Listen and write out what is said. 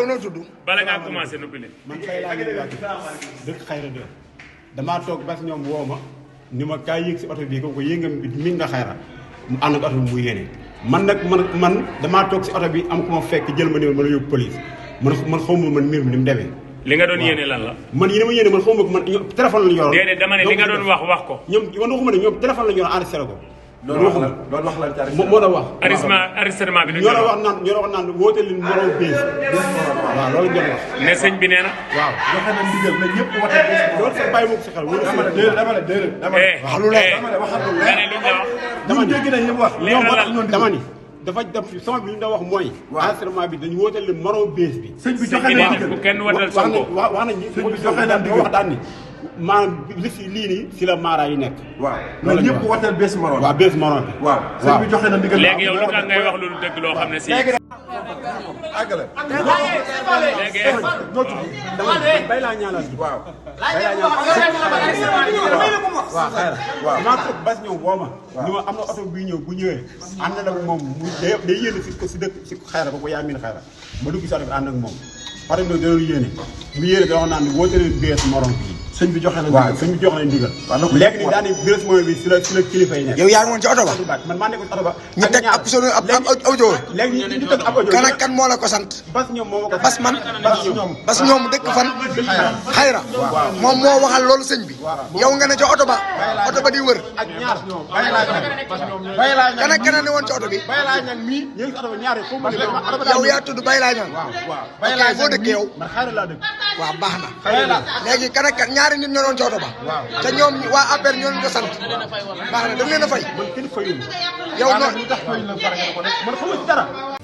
noo tudd. bala ngaa commencé noppi leen. man kay laa ñuy wax dëkk xayra de damaa toog bas ñoom woo ma ni ma kaay yéeg si oto bii ko yëngam bi min nga xayra mu ànd ak oto bi mu yéene man nag man damaa toog si oto bi am ku ma fekk jël ma ni ma la yóbbu police man xaw ma man mbir mi ni mu demee. li nga doon yéene lan la. man yéene ma yéene man xaw ma man téléphone la ñu yoroon. déedéet dama ne li nga doon wax ko. ñoom man waxuma ne ñoom téléphone la ñu yoroon enregistré ko. loolu wax lan ci arrêté moo la wax. arrêtement bi ñoo la wax naan woote leen moroom bees. waaw loolu ngeen wax. ne sëñ bi nee na. waaw joxe na ndigal na ñëpp wote bees. loolu sax bàyyi ma ko si xel. dama ne wax lu leer dama ne dégg nañ li mu wax. dama ni dafa def sama bi li nga wax mooy. enregistrement bi dañu woote leen moroom bees bi. sëñ bi joxe na ndigal bu kenn watal Sonko wax nañ ni sëñ bi joxe na ndigal wax daan ni maanaam li si lii nii si la maara yi nekk. waaw loolu ñëpp wooteel bees morom. waaw bees morom bi. waaw sëñ bi joxe na ndigal. léegi yow lu tax ngay wax lu dëgg loo xam ne si. àggale. léegi bay laa ñaanal. waaw. bay laa ñaanal. waaw xayra. waaw maa toog bas ñëw woo ma. ni ma am na oto buy ñëw bu ñëwee. ànd na ak moom mu day yéene si dëkk si xayra ba ko yaa miin xayra ma dugg si oto bi ànd ak moom. pare na danoon yéene bu yéene da wax naan ni woote leen bees morom bi. sëñ bi joxe na waaw sëñ bi joxe na ndigal. léegi nii daani bees morom bi si la kilifa yi nekk. yow yaa ngi woon ci oto ba. man maa nekkoon ci oto ba. ñu teg ab solo ab audio. léegi ñu teg ab audio. kan ak kan moo la ko sant. bas ñoom moo ma ko. bas man bas ñoom dëkk fan. xayra moom moo waxal loolu sëñ bi. yow nga ne ca oto ba. oto ba di wër. ak ñaar kan ak kan ne woon ci oto bi. bay laa ñaan mii ñu ngi si oto ba ñaari yow yaa tudd bay laa ñoon. waaw ok foo dëkk yow. man xayra laa dëkk. waaw baax na. léegi kan ak kan ñaari nit ñoo doon ci oto ba. te ñoom waa APR ñoo leen ko sant. baax na dañ leen a fay. man kenn fayul. yow lu tax fayul la pare nga ko def man xamu ci dara.